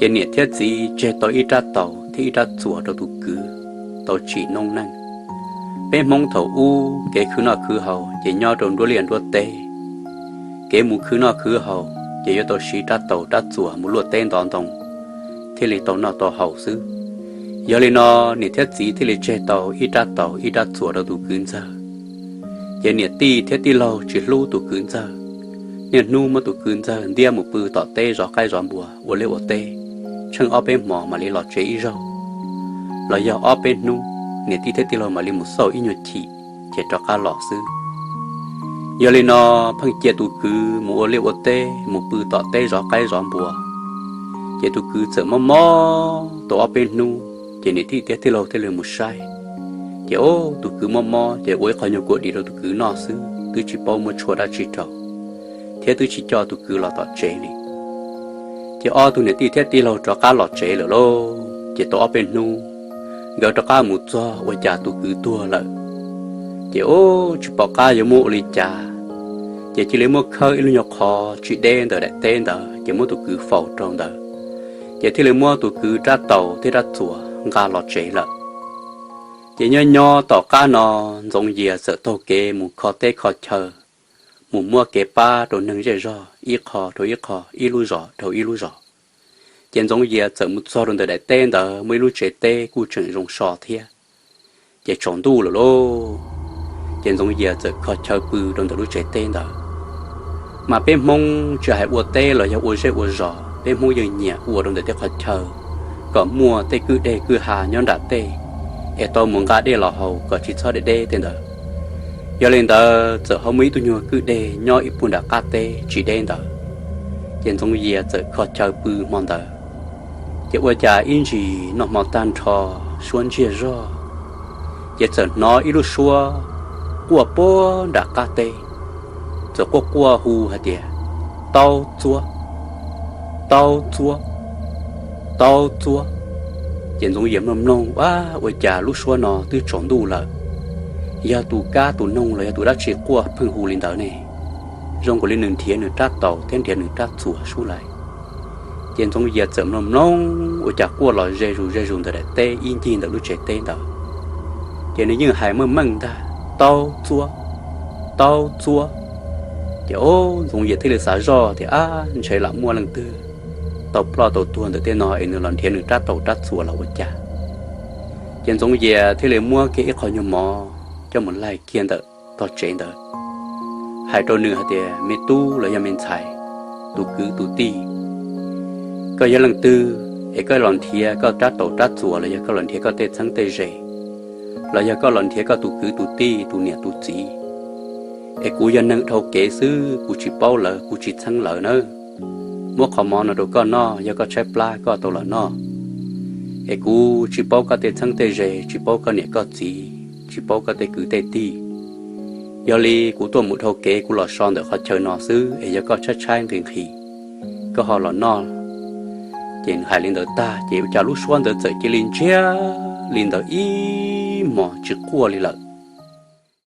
Ces niam thiab txiv tseg tau ib rab taus thiab ib rab txuas rau tus kwv tau tsim noob neej. Peb Hmoob thaum ub kev khwv noj khwv haus ces nyob rau nruab liaj nruab teb. Kev mus khwv noj khwv haus ces yuav tau siv rab taus rab txuas mus luaj teb ntov ntoo thiaj li tau noj tau haus xwb. Yog li no, niam thiab txiv thiaj li tseg tau ib rab taus ib rab txuas rau tus kwv ntxawg. Ces niam tij thiab tij laug tsis hlub tus kwv ntxawg, niaj hnub muab tus kwv ntxawg ntiab mus pw tom teb zov qaib zov npua ua liaj ua teb, tsheej ob peb hmos mam li los tsev ib zaug, los yog ob peb hnub niam tij thiab tij laug mam li mus xauj ib nyuag chim ces rov qab los xwb. Yog li no, pheej cia tus kwv mus ua liaj ua teb mus pw tom teb zov qaib zov npua. Ces tus kwv txawm mob mob tau ob peb hnub ces niam tij thiab tij laug thiaj li mus saib. Ces ub, tus kwv mob mob ces ua ib qho nyuag kua dis rau tus kwv noj xwb, twb tsis paub muab tshuaj dab tsi rau, thiab twb tsis coj tus kwv los tom tsev li. Ces ob tug niam tij thiab tij laug rov qab los tsev lawm lauj. Ces tau ob peb hnub, nkawd rov qab mus txog ua cas tus kwv tuag lawm. Ces ub, tsis pom qab yuav muab ua li cas, ces cia li muab khawb ib lub nyuag qhov tsis deb ntawm daim teb ntawd ces muab tus kwv faus rau ntawd, ces thiaj li muab tus kwv rab taus thiab rab txuas nqa los tsev lawm. Ces nyob nyob tom qab no, Ntxoov Yias txawm taug kev mus kho teb kho chaw, mus muab kev pab rau neeg zej zog ib qho rau ib qho, ib lub zos rau ib lub zos. Ces Ntxoov Yias txawm mus txog rau ntawm daim teb ntawd muaj ib lub tsev teb kuj tseem zoo so thiab. Ces tsaus ntuj lawm lauj, ces Ntxoov Yias txawm kho chaw pw rau ntawm lub tsev teb ntawd. Mas peb Hmoob tsis hais ua teb los yog ua zej ua zos, peb Hmoob yeej nyiam ua rau ntawm tej qhov chaw kom muaj tej kwj deg kwj ha nyob nram tej, es tau mus nqa dej los haus kom tsis txhob deb deb tej ntawd. Yog li ntawd txawm ho muaj ib tug nyuag kwj deg nyob ib puag nram qab teb tsis deb ntawd. Ces Ntxoov Yias txawm kho chaw pw hmo ntawd. Ces ua cas ib ntsis noj hmo tag nrho, suab ntsiag zog, ces txawm hnov ib lub suab quaj puag nram qab teb, txawm quaj quaj hu hais tias, Taub Txuab, Taub Txuab, Taub Txuab. Ces Ntxoov Yias mloog mloog, ab, ua cas lub suab no twb tsaus ntuj lawm, yog tus kab tus noog los yog tus dab tsi quaj pheej hu li ntawd ne? Zoo nkaus li nws nrhiav nws rab taus thiab nrhiav nws rab txuas sub lais. Ces Ntxoov Yias txawm mloog mloog, ua cas quaj los ze zus ze zus ntawm daim teb ib ncig ntawm lub tsev teb ntawd. Ces nws yeej hais meej meej ntag, Taub Txuab, Taub Txuab. Ces ub, Ntxoov Yias thiaj li xav zoj tias, ab, ntshe lam muaj leej twg tau ploj tau tuag ntawm tej no es nws los nrhiav nws rab taus rab txuas los ua cas. Ces Ntxoov Yias thiaj li muab kiag ib qho nyuag mov coj mus laig kiag ntawm tog tsev ntawd, hais rau nws hais tias, Me tub los yog me ntxhais, tus kwv tus tij, koj yog leej twg es koj los nrhiav koj rab taus rab txuas los yog koj los nrhiav koj tej txheeb tej ze, los yog koj los nrhiav koj tus kwv tus tij tus niam tus txiv? Es kuv yog neeg dhau kev xwb, kuv tsis paub lawv, kuv tsis txheeb lawv nawb. Muab qhov mov no rau koj noj, yog koj tshaib plab koj tau los noj. Es kuv tsis paub koj tej txheeb tej ze, tsis paub koj niam koj txiv, tsis paub koj tej kwv tej tij. Yog li kuv tuaj mus dhau kev kuv los so ntawm qhov chaw no xwb, es yog koj tshaib tshaib nqhis nqhis, koj ho los noj. Ces nws hais li ntawd tag ces ua cas lub suab ntawd txawm cia li ntsiag li ntawd ib hmos tsis quaj li lawm.